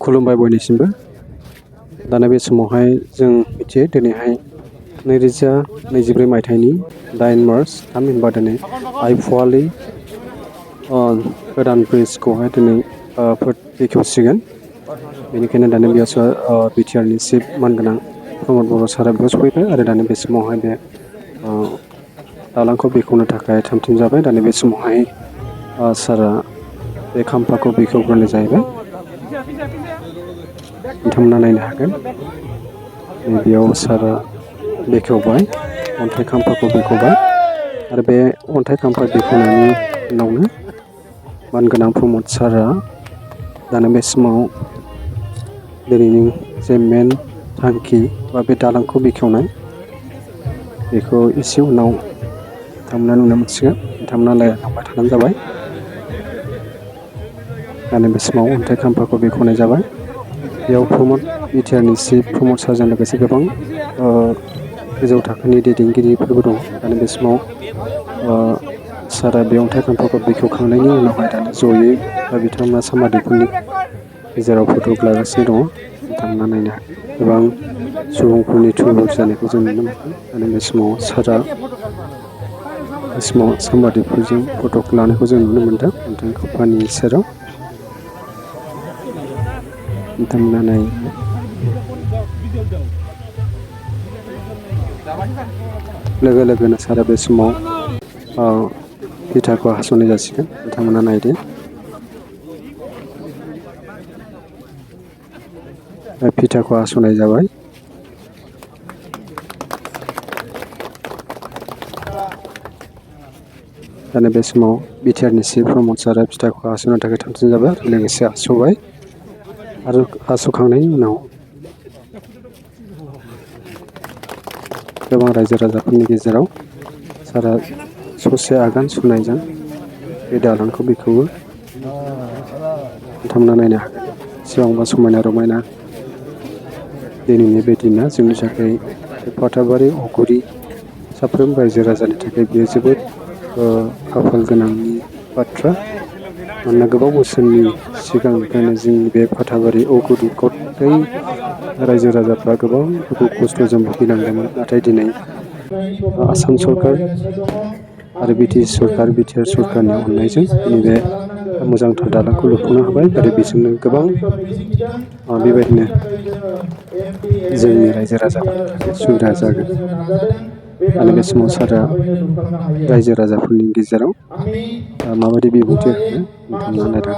खुलुमबाय बयनिसिमबो। दाना बे समावहाय जों मिथियो दिनैहाय 2023 मायथाइनि 8 मार्च थामहिनबा दिनै आइफवालि गोदान ब्रिजखौहाय दिनै बेखेवसिगोन। बेनिखायनो दानि बेयाव बिटिआरनि चिफ मानगोनां प्रमद बर' सारा बेयाव सफैबाय आरो दानि बे समावहाय बे दालांखौ बेखेवनो थाखाय थाम-थिम जाबाय। दानि बे समावहाय सारा बे खाम्फाखौ बेखेवग्रोनाय जाहैबाय। नोंथांमोना नायनो हागोन नैबेयाव सारा बेखेवबाय, अन्थाइ खाम्फाखौ बेखेवबाय आरो बे अन्थाइ खाम्फा बेखेवनायनि उनावनो मानगोनां प्रमद सारा दानो बे समाव दिनैनि जे मेन थांखि बा बे दालांखौ बेखेवनाय बेखौ एसे उनाव नोंथांमोना नुनो मोनसिगोन। नोंथांमोना नायलांबाय थाबानो जाबाय। दानि बे समाव अन्थाइ खाम्फाखौ बेखेवनाय जाबाय। बेयाव बिटिआरनि चिफ प्रमद सारजों लोगोसे गोबां गोजौ थाखोनि दैदेनगिरिफोरबो दङ। दानि बे समाव सारा बे अन्थाइ खाम्फाखौ बेखेवखांनायनि उनावहाय दानि जयै बिथांमोना सामादिफोरनि गेजेराव फट' लागासिनो दङ। नोंथांमोना नायनो हागोन गोबां सुबुंफोरनि थुबुर जानायखौ जों नुनो मोनदों। दानि बे समाव सारा बे समाव सामादिफोरजों फट' लानायखौ जों नुनो मोनदों अन्थाइ खाम्फानि सेराव। नोंथांमोना नायनो लोगो लोगोनो सारा बे समाव इथाखौ हास'नाय जासिगोन। नोंथांमोना नायदो फिथाखौ हास'नाय जाबाय। दानि बे समाव बिटिआरनि चिफ प्रमद सारा फिथाखौ हास'नो थाखाय थाम-थिम जाबाय आरो लोगोसे हास'बाय आरो हास'खांनायनि उनाव गोबां रायजो राजाफोरनि गेजेराव सारा ससे आगान सुरनायजों बे दालांखौ बेखेवो। नोंथांमोना नायनो हागोन बेसेबांबा समायना रमायना दिनैनि बे दिना जोंनि थाखाय बे फाथाबारि अगुरि साफ्रोम रायजो राजानि थाखाय बेयो जोबोद खाफाल गोनांनि बाथ्रा। मानोना गोबाव बोसोरनि सिगांनिफ्रायनो जोंनि बे फाथाबारि अगुरि गथाय रायजो राजाफ्रा गोबां दुखु खस्थ'जों भुगिनांदोंमोन। नाथाय दिनै आसाम सरकार आरो बिटिआर सरकारनि अननायजों दिनै बे मोजांथार दालांखौ लुफुंनो हाबाय आरो बेजोंनो गोबां बेबायदिनो जोंनि रायजो राजाफोरनि थाखाय सुबिदा जागोन। दानि बे समाव सारा रायजो राजाफोरनि गेजेराव माबायदि बिबुंथि होयो नोंथांमोना नायलांदो।